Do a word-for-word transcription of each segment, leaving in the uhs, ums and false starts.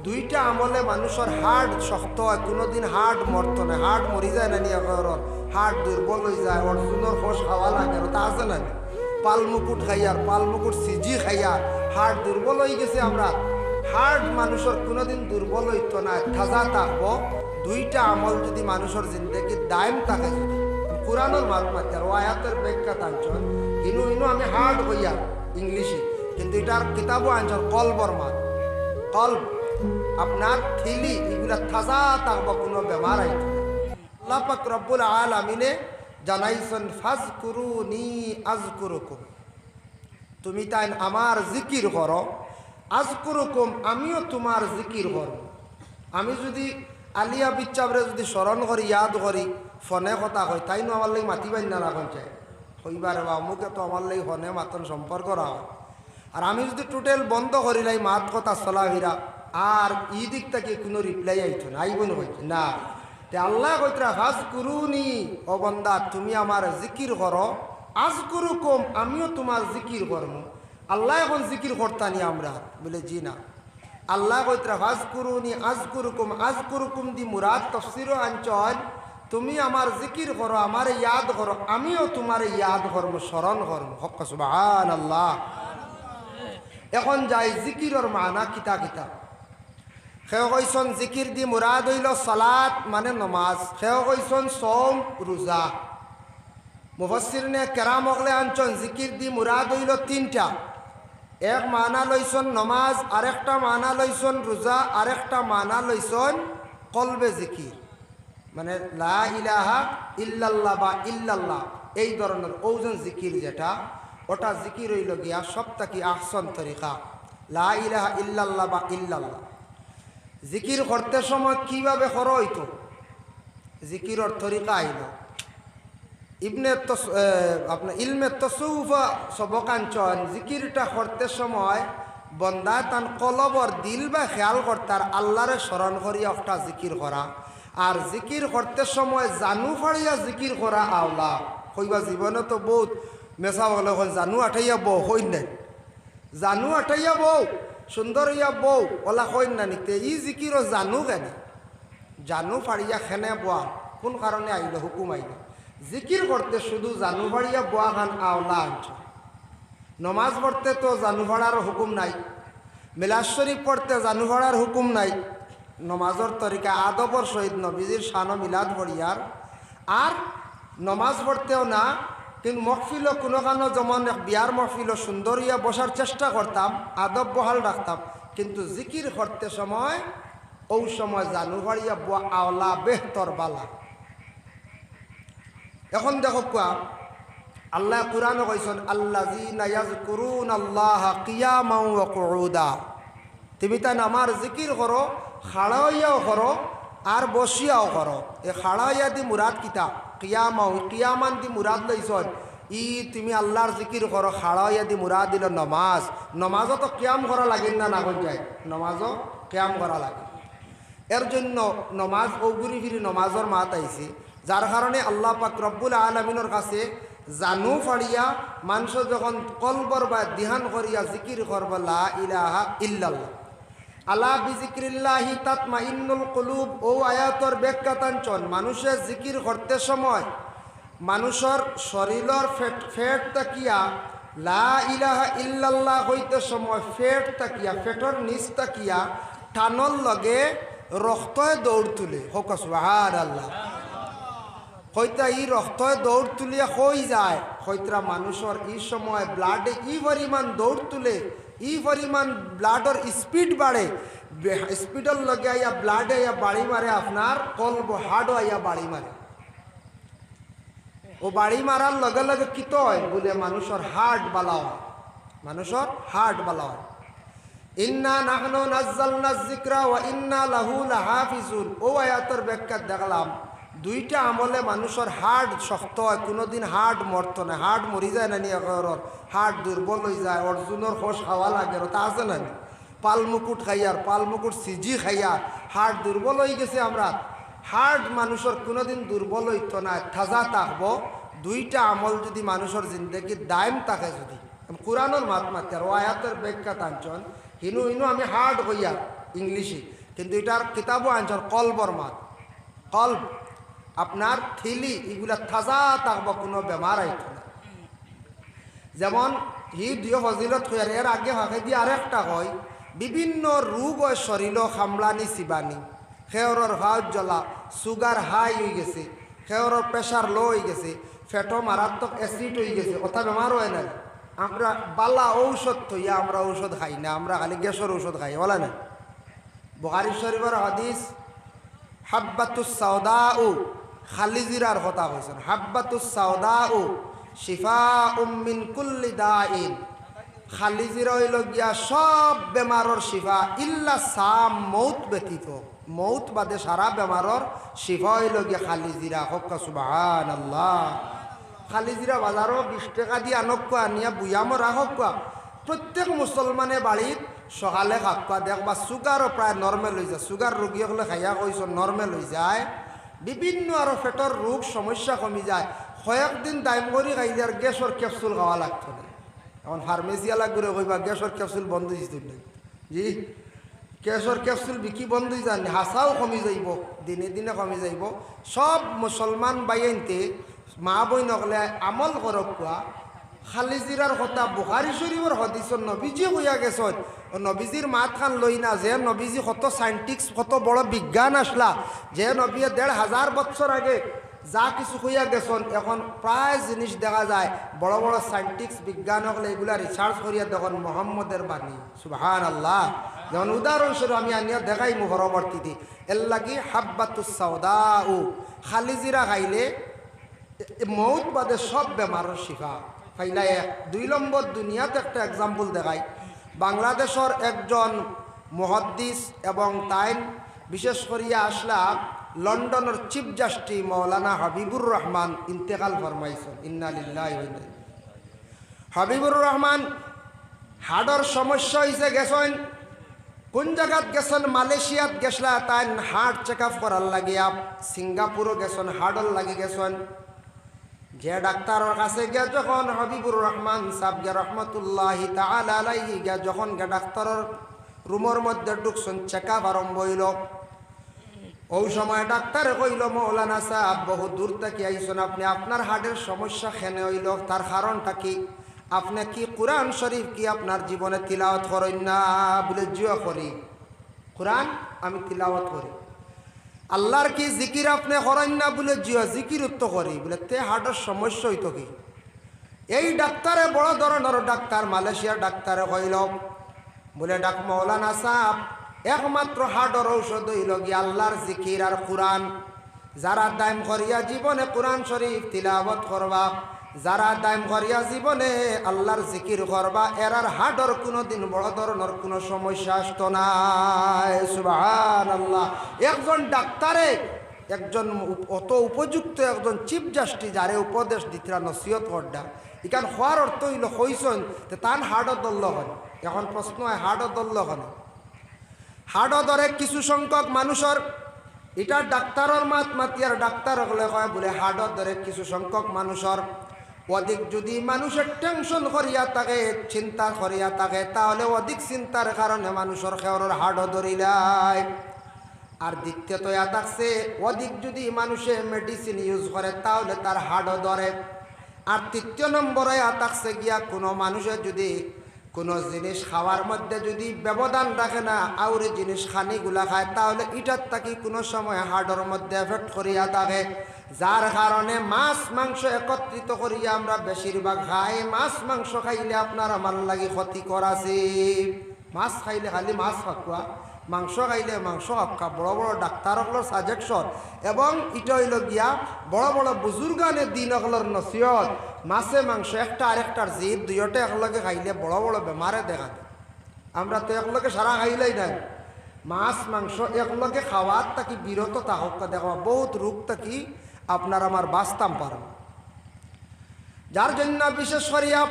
দুইটা আমলে মানুষর heart শক্ত অয়, কুনুদিন heart মরতো নায়। Heart মরি যায় না নি? অকলর heart দুর্বল অইযায়, অর্জুনর খোশ খাওয়া লাগে, অতা আছে না নি? পাল মুকুট খাইয়ার, পাল মুকুট সিজি খাইয়ার, heart দুর্বল অইগেছে আমরার। Heart মানুষর কুনুদিন দুর্বল অইতো নায়, তাজা থাকবো। দুইটা আমল যুদি মানুষর জিন্দেগিত দায়েম থাকে যুদি, কুরআনর মাত মাতিয়ার, অউ আয়াতর ব্যাখ্যা আনছইন, ইনু ইনু আমি heart কইয়ার ইংলিশে, কিন্তু ইটার কিতাবো আনছইন কলবর মাত। কলব, আপনার থিলি, ইগুলা তাজা থাকবো, কুনু বেমার আইতো নায়। আল্লাহ পাক রব্বুল আলামিনে জানাইছইন, "ফাজকুরুনি আজকুরুকুম।" তুমি তাইন আমার জিকির করো, আজকুরুকুম, আমিও তুমার জিকির করমু। আমি যুদি আলী আবিদ সাবরে যুদি স্মরণ করি, ইয়াদ করি, ফোনে কথা কই, তাইনও আমার লাগি মাতিবা নি না? কইন চাই, কইবা রে বা, অমুকে তো আমার লাগি ফোনে মাতইন, সম্পর্ক রাখইন। আর আমি যুদি total বন্ধ করিলাই মাত কথা চলাফিরা, আর ই দিক থাকি কুনু reply আইতো না, আইবো নি কইন চাই? না। তে আল্লায় কইতরা, "ফাজকুরুনি", ও বান্দা, তুমি আমার জিকির করো, "আজকুরুকুম", আমিও তুমার জিকির করমু। আল্লায় অখন জিকির করতা নি আমরার? বলে, "জি না।" আল্লায় কইতরা, "ফাজকুরুনি আজকুরুকুম", আজকুরুকুম দি মুরাদ তফসিরো আনছইন, "তুমি আমার জিকির করো, আমারে ইয়াদ করো, আমিও তুমারে ইয়াদ করমু, স্মরণ করমু।" কউক্কা সুবহানাল্লাহ। অখন যাই জিকিরর মানা কিতা কিতা। কেউ কইছইন জিকির দি মুরাদ অইলো সালাত, মানে নমাজ। কেউ কইছইন সওম, রোজা। মুফাসসিরিনে কেরাম অকলে আনছইন জিকির দি মুরাদ অইলো তিনটা। এক মানা লইছইন নমাজ, আরেকটা মানা লইছইন রোজা, আরেকটা মানা লইছইন কলবে জিকির। মানে, লা ইলাহা ইল্লাল্লাহ বা ইল্লাল্লাহ, এই ধরনর অউ যেন জিকির যেটা, অটা জিকির অইলো গিয়া সব থাকি আহসান তরিকা, লা ইলাহা ইল্লাল্লাহ বা ইল্লাল্লাহ। জিকির করতে সময় কিভাবে করা অইতো? জিকিরর তরিকা আইলো। ইবনে তস-, এ, আপনার ইলমে তসউফ সবক আনছইন, জিকিরটা করতে সময় বন্দায় তান কলবর দিল বা খেয়াল করতার আল্লারে স্মরণ করিয়া একটা জিকির করা। আর জিকির করতে সময় জানু ফাড়িয়া জিকির করা আওলা। কইবা জীবনে তো বউত মেসাব অকলে কইন, "জানু আটাইয়া বও", কইন নাই? "জানু আটাইয়া বও, সুন্দর অইয়া বও", অলা কইন না নি? তে ই জিকিরো জানু কেনে? জানু ফাড়িয়া কেনে বওয়া, কুন কারণে আইলো, হুকুম আইলো? জিকির করতে শুধু জানু ফাড়িয়া বওয়া খান আওলা আনছইন। নমাজ পড়তে তো জানু ফাড়ার হুকুম নাই, মিলাদ শরিফ পড়তে জানু ফাড়ার হুকুম নাই। নমাজর তরিকা আদবর সহিত নবীজির শানো মিলাদ পড়িয়ার। আর নমাজ পড়তেও না, কিন্তু মহফিলো কুনুখানো যেমন এক বিয়ার মহফিলো সুন্দর অইয়া বসার চেষ্টা করতাম, আদব বহাল রাখতাম, কিন্তু জিকির করতে সময় অউ সময় জানু ফাড়িয়া বওয়া আওলা, বেহতর, বালা। অখন দেখউক্কা, আল্লায় কুরআনো কইছইন, "আল্লাযীনা ইয়াযকুরুনাল্লাহা কিয়ামান ওয়া কুউদা।" তুমি তাইন আমার জিকির করো, খাড়া অইয়াও করো, আর বসিয়াও করো। এ খাড়া অইয়া দি মুরাদ কিতা? কিয়ামা, কিয়ামান দি মুরাদ লইছইন। ই তুমি আল্লার জিকির করো, খাড়া অইয়া দি মুরাদ অইলো নমাজ। নমাজো তো কিয়াম করা লাগে না, না কইন চাই? নমাজো কিয়াম করা লাগে। এর জন্য নমাজ অউ ঘুরি ফিরি নমাজর মাত আইছে, যার কারণে আল্লাহ পাক রব্বুল আলামিনর কাছে জানু ফাড়িয়া মানষে যখন কলবর বায় দিহান করিয়া জিকির করবো, "লা ইলাহা ইল্লাল্লাহ।" "আলা বিজিক্রিল্লাহি তাতমাইন্নুল কুলুব", অউ আয়াতর ব্যাখ্যা আনছইন, মানুষে জিকির করতে সময় মানুষর শরীলর ফেট, ফেট থাকিয়া লা ইলাহা ইল্লাল্লাহ কইতে সময় ফেট থাকিয়া, ফেটর নিচ থাকিয়া টানর লগে রক্তয় দৌড় তুলে। কউক্কা সুবহানাল্লাহ। কইতা ই রক্তয় দৌড় তুলিয়া কই যায়? কইতরা মানুষর ই সময় ব্লাডে ই পরিমাণ দৌড় তুলে, ই পরিমাণ ব্লাডর speed বাড়ে, বে-, speedর লগে আইয়া ব্লাডে আইয়া বাড়ি মারে, আপনার কলব হার্টও আইয়া বাড়ি মারে। অউ বাড়ি মারার লগে লগে কিতা অয়? বুলে মানুষর হার্ট বালা অয়, মানুষর হার্ট বালা অয়। "ইন্না নাহনু নাজ্জালনা যিকরা ওয়া ইন্না লাহু লাহাফিজুন।" অউ আয়াতর ব্যাখ্যা দেখলাম, দুইটা আমলে মানুষর হার্ট শক্ত অয়, কুনুদিন হার্ট মরতো নায়। হার্ট মরি যায় না নি? অকলর হার্ট দুর্বল অইযায়, অর্জুনর খোশ খাওয়া লাগে, অতা আছে না নি? পাল মুকুট খাইয়ার, পাল মুকুট সিজি খাইয়ার, হার্ট দুর্বল অইগেছে আমরার। হার্ট মানুষর কুনুদিন দুর্বল অইতো নায়, তাজা থাকবো। দুইটা আমল যুদি মানুষর জিন্দেগিত দায়েম থাকে যুদি, কুরআনর মাত মাতিয়ার, অউ আয়াতর ব্যাখ্যা আনছইন, হিনু হিনু আমি হার্ট কইয়ার, ইংলিশে, কিন্তু ইটার কিতাবও আনছইন কলবর মাত। কলব, আপনার থিলি, ইগুলা তাজা থাকবো, কুনু বেমার আইতো না। যেমন ই দুইও ফজিলত কইয়ার, এর আগে ফাঁকে দিয়া আরেকটা কই, বিভিন্ন রোগ অয় শরীলো, কামড়ানি চিবানি, কেউরর পাওত জ্বলা, সুগার হাই অইগেছে, কেউরর প্রেশার লো অইগেছে, পেটো মারাত্মক অ্যাসিড অইগেছে, অতা বেমার অয় না। আমরা বালা ঔষধ থইয়া আমরা ঔষধ খাই না, আমরা খালি গ্যাসর ঔষধ খাই, অলা না? বুখারী শরীফর হাদিস, হাব্বাতুস সাওদাউ, খালি জিরার কথা কইছইন। হাব্বাতুস সাওদাউ শিফাউম মিন কুল্লি দাইন। খালি জিরা অইলো গিয়া সব বেমারর শিফা, ইল্লা সাম, মউত ব্যতীত। মউত বাদে সারা বেমারর শিফা অইলো গিয়া খালি জিরা। কউক্কা সুবহানাল্লাহ। খালি জিরা বাজারো বিশ টেকা দি আনউক্কা, আনিয়া বুয়ামো রাখউক্কা। প্রত্যেক মুসলমানে বাড়িত সকালে খাউক্কা, দেখবা সুগারও প্রায় নরমাল অইযায়। সুগার রুগী অকলে খাইয়া কইছইন নরমাল অইযায়, বিভিন্ন আরো পেটর রোগ সমস্যা কমি যায়। কয়েকদিন দাইম করি খাইলে আর গ্যাসর ক্যাপসুল খাওয়া লাগতো না। এখন ফার্মেসিআলা ঘুরে কইবা, "গ্যাসর ক্যাপসুল বন্ধ অইছে তো নাই?" জি, গ্যাসর ক্যাপসুল বিকি বন্ধ অইযায় নি, হাছাউ কমি যাইবো, দিনে দিনে কমি যাইবো। সব মুসলমান ভাইয়াইন্তে, মা বইন অকলে আমল করউক্কা। খালি জিরার কথা বুখারী শরীফর হাদিসো নবীজি কইয়া গেছইন। অউ নবীজির মাতখান লই না, যে নবীজি কত সায়েন্টিস্ট, কত বড় বিজ্ঞান আছলা, যে নবীয়ে দেড় হাজার বছর আগে যা কিছু কইয়া গেছইন, এখন প্রায় জিনিস দেখা যায় বড় বড় সায়েন্টিস্ট বিজ্ঞান অকলে ইগুলা রিসার্চ করিয়া দেখইন মোহাম্মদর বাণী। সুবহানাল্লাহ। যেমন উদাহরণস্বরূপ আমি আনিয়া দেখাইমু পরবর্তীতে। এরলাগি হাব্বাতুস সাওদাউ, খালি জিরা খাইলে এ, এ মউত বাদে সব বেমারর শিফা। পয়লা এক। দুই নম্বর, দুনিয়াত একটা এক্সাম্পল দেখাই। বাংলাদেশর একজন মুহাদ্দিস এবং তাইন বিশেষ করিয়া আছলা লন্ডনর চিফ জাস্টিস মৌলানা হাবিবুর রহমান ইন্তেকাল ফরমাইছইন। ইন্না লিল্লাহি ওয়া ইন্না ইলাইহি। হাবিবুর রহমান হার্টর সমস্যা অইছে, গেছইন। কুন জাগাত গেছইন? মালয়েশিয়াত গেছলা তাইন হার্ট চেক আপ করার লাগিয়া। সিঙ্গাপুরও গেছইন, হার্টর লাগি গেছইন। যে ডাক্তারর কাছে গিয়া যখন হাবিবুর রহমান সাব গিয়া রহমতুল্লাহি তাআলা আলাইহি গিয়া যখন গিয়া ডাক্তারর রুমর মধ্যে ঢুকছইন, চেক আপ আরম্ভ অইলো। অউ সময় ডাক্তারে কইলো, "মৌলানা সাব, বহুত দূর থাকি আইছইন আপনে, আপনার হার্টর সমস্যা কেনে অইলো, তার কারণটা কি? আপনে কি কুরআন শরীফ কি আপনার জীবনে তিলাওয়াত করইন না?" বুলে, "জি অয় করি।" কুরআন আমি তিলাওয়াত করি। আল্লার কি জিকির আপনে করইন না? বুলে, "জি অয়, জিকির তো করি।" বুলে, "তে হার্টর সমস্যা অইতো কি?" এই ডাক্তারে, বড় ধরনর ডাক্তার, মালয়েশিয়ার ডাক্তারে কইলো, বুলে, "ডাক মৌলানা সাব, একমাত্র হার্টর ঔষধ অইলো গিয়া আল্লার জিকির আর কুরআন।" যারা দাইম করিয়া জীবনে কুরআন শরীফ তিলাওয়াত করবা, যারা দাইম করিয়া জীবনে আল্লার জিকির করবা, এরার হার্টর কুনুদিন বড় ধরনর কুনু সমস্যা আইতো নায়। সুবহানাল্লাহ। একজন ডাক্তারে, একজন উপ-, অত উপযুক্ত একজন চিফ জাস্টিস, যারে উপদেশ দিতরা, নসিহত কররা, ইখান কওয়ার অর্থ অইলো কইছইন, তে তান হার্টও ধরলো কেনে। এখন প্রশ্ন অয়, হার্টও ধরলো কেনে? হার্টও ধরে কিছু সংখ্যক মানুষর, ইটা ডাক্তারর মাত মাতিয়ার, ডাক্তার অকলে কয় বুলে হার্টও ধরে কিছু সংখ্যক মানুষর। অধিক যুদি মানুষে টেনশন করিয়া থাকে, চিন্তা করিয়া থাকে, তাহলে অধিক চিন্তার কারণে মানুষর কেউরর হার্টও ধরিলায়। আর দ্বিতীয়ত ইয়া থাকছে, অধিক যুদি মানুষে মেডিসিন ইউজ করে, তাহলে তার হার্টও ধরে। আর তৃতীয় নম্বরে ইয়া থাকছে গিয়া, কুনু মানুষে যুদি কুনু জিনিস খাওয়ার মধ্যে যুদি ব্যবধান রাখে না, আউরি জিনিস খানিগুলা খায়, তাহলে ইটার থাকি কুনু সময় হার্টর মধ্যে এফেক্ট করিয়া থাকে, যার কারণে মাছ মাংস একত্রিত করিয়া আমরা বেশিরভাগ খাই। মাছ মাংস খাইলে আপনার আমার লাগি ক্ষতিকর আছে। মাছ খাইলে খালি মাছ খাউক্কা, মাংস খাইলে মাংস খাউক্কা, বড় বড় ডাক্তার অকলর সাজেশন। এবং ইটা অইলো গিয়া বড় বড় বুজুর্গানে দিন অকলর নসিহত। মাছে মাংস একটা আরেকটার জিদ, দুইওটা একলগে খাইলে বড় বড় বেমারে দেখা দেয়। আমরা তো একলগে সারা খাইলাই না, মাছ মাংস একলগে খাওয়ার থাকি বিরত থাকউক্কা, দেখবা বহুত রোগ থাকি আপনার আমার বাঁচতাম পারমু। যার জন্য বিশেষ করিয়া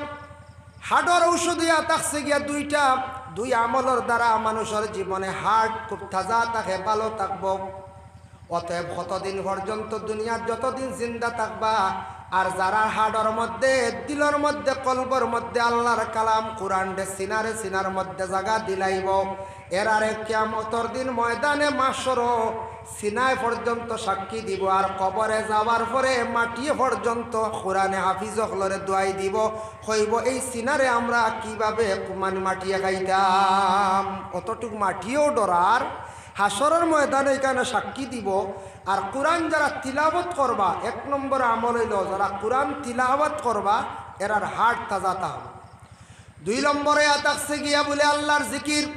হার্টর ঔষধ ইয়া থাকছে গিয়া দুইটা, দুই আমলর দ্বারা মানুষর জীবনে হার্ট খুব তাজা থাকে, ভালো থাকবো। অতএব কতদিন পর্যন্ত দুনিয়াত যতদিন জিন্দা থাকবা, আর যারার হার্টর মধ্যে, দিলর মধ্যে, কলবর মধ্যে আল্লার কালাম কুরআনরে সিনারে সিনার মধ্যে জাগা দিলাইবো, এরারে কিয়ামতর দিন ময়দানে মাশরো সিনায় পর্যন্ত সাক্ষী দিবো, আর কবরে যাওয়ার পরে মাটিয়ে পর্যন্ত কোরআনে হাফিজ অকলরে দোয়াই দিবো, কইবো, "এই সিনারে আমরা কিভাবে মানে মাটিয়ে খাইতাম?" অতটুক মাটিয়েও ডরার, হাশরর ময়দানে ইখানো সাক্ষী দিবো। আর কোরআন যারা তিলাওয়াত করবা, এক নম্বর আমল অইলো যারা কোরআন তিলাওয়াত করবা, এরার heart তাজা থাকবো। দুই নম্বরে আতাকছে গিয়া বুলে আল্লার জিকির।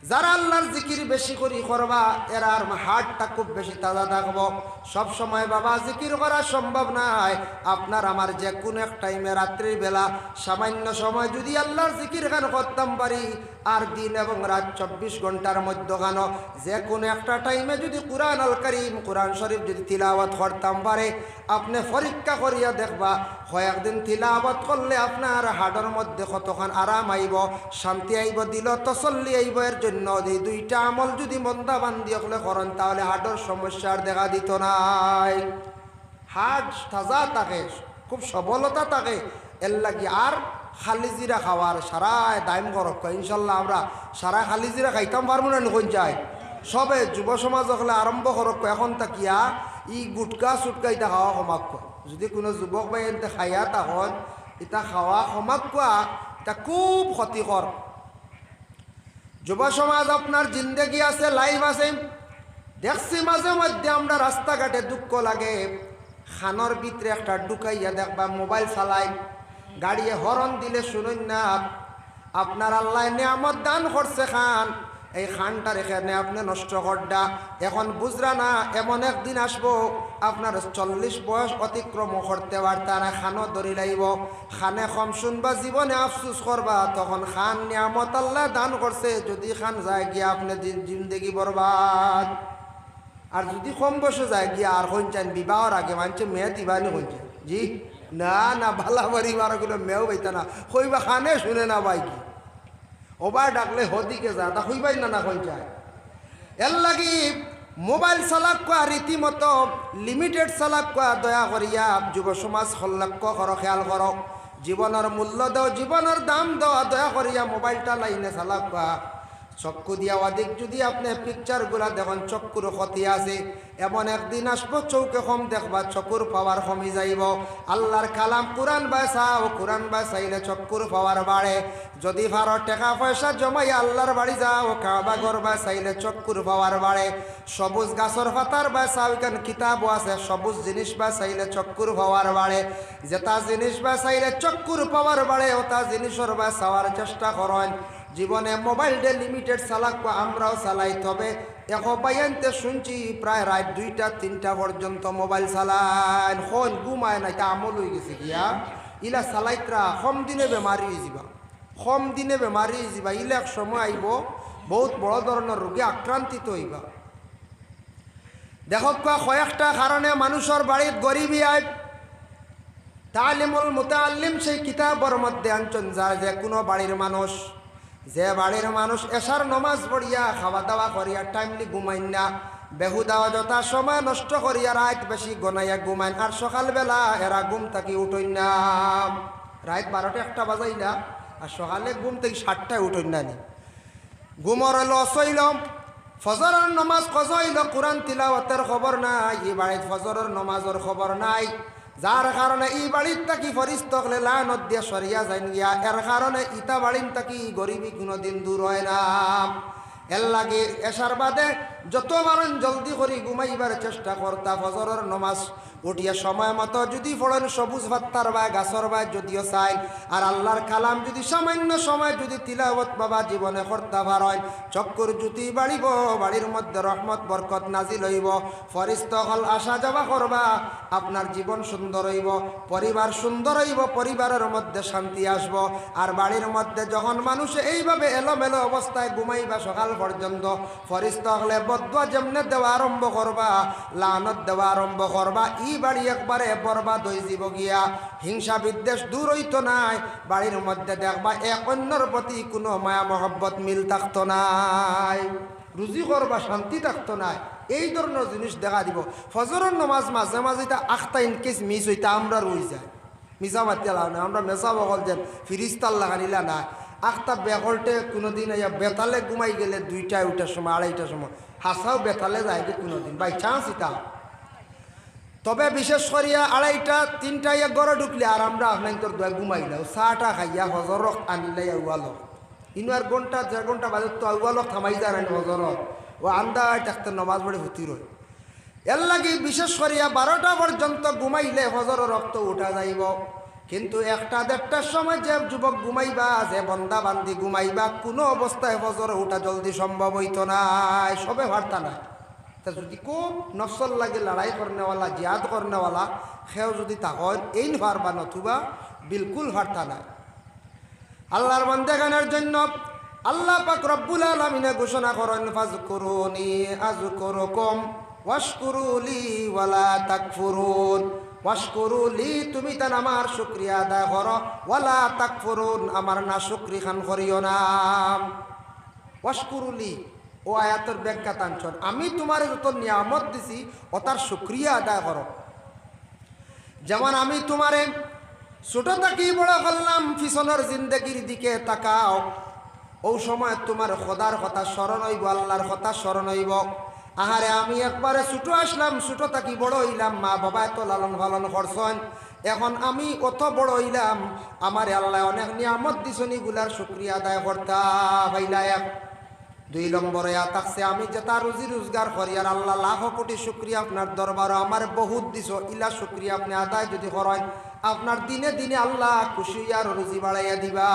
যারা আল্লার জিকির বেশি করি করবা, এরার heartটা খুব বেশি তাজা থাকবো। সব সময় বাবা জিকির করা সম্ভব নায়। আপনার আমার যে কুনু এক টাইমে, রাত্রির বেলা সামান্য সময় যুদি আল্লার জিকির খান করতাম পারি, আর দিন এবং রাইত চব্বিশ ঘন্টার মধ্যখানো যে কুনু একটা টাইমে যুদি কুরআনুল করিম, কুরআন শরিফ যুদি তিলাওয়াত করতাম পারে, আপনে পরীক্ষা করিয়া দেখবা, কয়েকদিন তিলাওয়াত করলে আপনার heartর মধ্যে কতখান আরাম আইবো, শান্তি আইবো, দিলো তসল্লি আইবো। এর জন্য এই দুইটা আমল যুদি বন্দা বান্দি অকলে করইন, তাহলে heartর সমস্যা আর দেখা দিতো নায়। Heart তাজা থাকে, খুব সবলতা থাকে। এর লাগি আর খালি জিরা খাওয়ার সারায় দাইম করউক্কা। ইনশাল্লাহ আমরা সারায় খালি জিরা খাইতাম পারমু না নি কইন চাই? সবে যুব সমাজ অকলে আরম্ভ করউক্কা এখন থাকিয়া, ই গুটকা সুটকা ইতা খাওয়া কমাউক্কা। যুদি কুনু যুবক ভাইয়াইন্তে খাইয়া থাকইন, ইতা খাওয়া কমাউক্কা, ইতা খুব ক্ষতিকর। যুব সমাজ, আপনার জিন্দেগি আছে, life আছে। দেখছি মাঝে মধ্যে আমরা রাস্তাঘাটে দুঃখ লাগে, কানর ভিতরে একটা ঢুকাইয়া দেখবা mobile চালাইন, গাড়িয়ে horn দিলে শুনইন না। আপনার আল্লায় নিয়ামত দান করছে কান, এই কানটারে কেনে আপনে নষ্ট কররা। এখন বুঝরা না, এমন একদিন আসবো, আপনার চল্লিশ বয়স অতিক্রম করতে পারতা না, কানো ধরি লাইবো। কানে কম শুনবা, জীবনে আফসুস করবা, তখন কান নিয়ামত আল্লায় দান করছে, যুদি কান যায় গিয়া আপনে জি-, জিন্দেগি বরবাদ। আর যুদি কম বয়সে যায় গিয়া আর কইন চাইন বিবাহর আগে মানষে মেয়ে দিবা নি কইন চাইন? জি না, না, বালা পরিবার অগুলো মেয়েও পাইতা না, কইবা কানে শুনে না ভাই কি। ওবা ডাকলে হদিকে যা, তা কইবাই না, না কইন চাইন। এর লাগি mobile চালাউক্কা রীতিমতো limited চালাউক্কা, দয়া করিয়া যুব সমাজ অকল লক্ষ্য করো, খেয়াল করো, জীবনর মূল্য দেও, জীবনর দাম দেও, দয়া করিয়া mobileটা লাইনে চালাউক্কা। চক্ষু দিয়া অধিক যুদি আপনে pictureগুলা দেখইন, চক্ষুর ক্ষতি আছে। এমন একদিন আসবো, চউখে কম দেখবা, চক্ষুর power কমি যাইবো। আল্লার কালাম কুরআন বায় চাও, কুরআন বায় চাইলে চক্ষুর power বাড়ে। যুদি পারো টেকা পয়সা জমাইয়া আল্লার বাড়ি যাও, কাবা ঘর বায় চাইলে চক্ষুর power বাড়ে। সবুজ গাছর পাতার বায় চাও, ইখান কিতাবও আছে, সবুজ জিনিস বায় চাইলে চক্ষুর power বাড়ে। যেটা জিনিস বায় চাইলে চক্ষুর power বাড়ে, ওটা জিনিসর বায় চাওয়ার চেষ্টা করইন। জীবনে mobileটা limited চালাউক্কা, আমরাও চালাই, তবে এক ভাইয়াইন্তে শুনছি প্রায় রাইত দুইটা তিনটা পর্যন্ত mobile চালাইন, কইন ঘুমায় না, ইটা আমল অইগেছে গিয়া। ইলা চালাইতরা কম দিনে বেমারি অইযিবা, কম দিনে বেমারি অইযিবা, ইলা এক সময় আইবো, বউত বড় ধরনর রোগে আক্রান্তিত অইবা। দেখউক্কা, কয়েকটা কারণে মানুষর বাড়িত গরিবি আয়। তালিমুল মুতাআল্লিম সেই কিতাবর মধ্যে আনছইন, যার যে কুনু বাড়ির মানুষ, যে বাড়ির মানুষ এশার নমাজ পড়িয়া, খাওয়া দাওয়া করিয়া, timely ঘুমাইন না, বেহুদা অযথা সময় নষ্ট করিয়া রাইত বেশি গনাইয়া ঘুমাইন, আর সকালবেলা এরা ঘুম থাকি উঠইন না। রাইত বারোটা একটা বাজাইলা, আর সকালে ঘুম থাকি সাতটায় উঠইন না নি। ঘুমর loss অইলো, ফজরর নমাজ কাজা অইলো, কুরআন তিলাওয়াতর খবর নাই। ই বাড়িত ফজরর নমাজর খবর নাই, যার কারণে ই বাড়িত থাকি ফিরিস্তা অকলে লানত দিয়া সরিয়া যাইন গিয়া। এর কারণে ইতা বাড়িন থাকি গরিবি কুনুদিন দূর অয় না। এর লাগি এশার বাদে যত পারইন জলদি করি ঘুমাইবার চেষ্টা করতা। ফজরর নমাজ উঠিয়া সময় মতো যুদি পড়ইন, সবুজ পাত্তার বায়, গাছর বায় যুদিও চাইন, আর আল্লার কালাম যুদি সামান্য সময় যুদি তিলাওয়াত বাবা জীবনে করতা পারইন, চক্ষুর জ্যোতি বাড়িবো, বাড়ির মধ্যে রহমত বরকত নাজিল অইবো, ফিরিস্তা অকল আসা যাওয়া করবা, আপনার জীবন সুন্দর অইবো, পরিবার সুন্দর অইবো, পরিবারর মধ্যে শান্তি আসবো। আর বাড়ির মধ্যে যখন মানুষে এইভাবে এলোমেলো অবস্থায় ঘুমাইবা সকাল পর্যন্ত, ফিরিস্তা অকলে বদদোয়া যেমনে দেওয়া আরম্ভ করবা, লানত দেওয়া আরম্ভ করবা, ই বাড়ি একবারে বরবাদ অইযিবো গিয়া। হিংসা বিদ্বেষ দূর অইতো নায়, বাড়ির মধ্যে দেখবা এক অইন্যর প্রতি কুনু মায়া মহব্বত মিল থাকতো নায়, রুজি করবা শান্তি থাকতো নায়, এই ধরনর জিনিস দেখা দিবো। ফজরর নমাজ মাঝে মাঝে ইতা আখতা in case miss অইতা আমরার অইযায়, মিছা মাতিয়া লাভ নাই। আমরা মেসাব অকল যেন ফিরিস্তার লাখান ইলা নায়। আখতা বেকলটে কুনুদিন আইয়া বেতালে ঘুমাই গেলে দুইটায় উঠার সময়, আড়াইটার সময়, হাছাউ বেতালে যায়গি কুনুদিন, by chance ইতা। তবে বিশেষ করিয়া আড়াইটা, তিনটায় আইয়া ঘরো ঢুকলে আর আমরা আপনাইনতর দোয়ায় ঘুমাইলাউ, চাটা খাইয়া ফজরর অক্ত আনিলাই আউয়াল অক্ত। ইনো আর ঘন্টা, দেড় ঘন্টা বাদে তো আউয়াল অক্ত হামাই যায় না নি ফজরর, অউ আন্দাইর থাকতে নমাজ পড়ি হুতি রয়। এরলাগি বিশেষ করিয়া বারোটা পর্যন্ত ঘুমাইলে ফজরর অক্ত উঠা যাইবো। কিন্তু একটা দেড়টার সময় যে যুবক ঘুমাইবা, যে বন্দা বান্দি ঘুমাইবা, কুনু অবস্থায় ফজরো উঠা জলদি সম্ভব অইতো নায়, সবে পারতা নায়। তে যুদি খুব নফসর লাগি লড়াই করনেওয়ালা, জিহাদ করনেওয়ালা কেউ যুদি থাকইন, এইন পারবা, নতুবা বিলকুল পারতা নায়। আল্লার বান্দাগানর জন্য আল্লা পাক রব্বুল আলামিনে ঘোষণা করইন, "ফাজকুরুনি আযকুরুকুম ওয়াশকুরু লি ওয়ালা তাকফুরুন।" ওয়াশকুরু লি, তুমি তান আমার শুকরিয়া আদায় করো, ওয়ালা তাকফুরুন, আমার নাশুকরিখান করিও না। ওয়াশকুরু লি, অউ আয়াতর ব্যাখ্যা তানছন, আমি তুমারে যত নিয়ামত দিছি, অতার শুকরিয়া আদায় করো। যেমন আমি তুমারে ছোট থাকি বড় করলাম, পিছনর জিন্দেগির দিকে তাকাও, অউ সময় তুমার খোদার কথা স্মরণ অইবো, আল্লার কথা স্মরণ অইবো। আহারে, আমি একবারে ছোট আছলাম, ছোট থাকি বড় অইলাম, মা বাবায় তো লালন পালন করছইন, এখন আমি অত বড় অইলাম, আমারে আল্লায় অনেক নিয়ামত দিছইন, ইগুলার শুকরিয়া আদায় করতা পাইলা এক। দুই নম্বরে ইয়া থাকছে, আমি যেতা রুজি রোজগার করি আর আল্লা লাখো কোটি শুকরিয়া আপনার দরবারো আমারে বহুত দিছো, ইলা শুকরিয়া আপনে আদায় যুদি করইন, আপনার দিনে দিনে আল্লা খুশি অইয়া আরো রুজি বাড়াইয়া দিবা।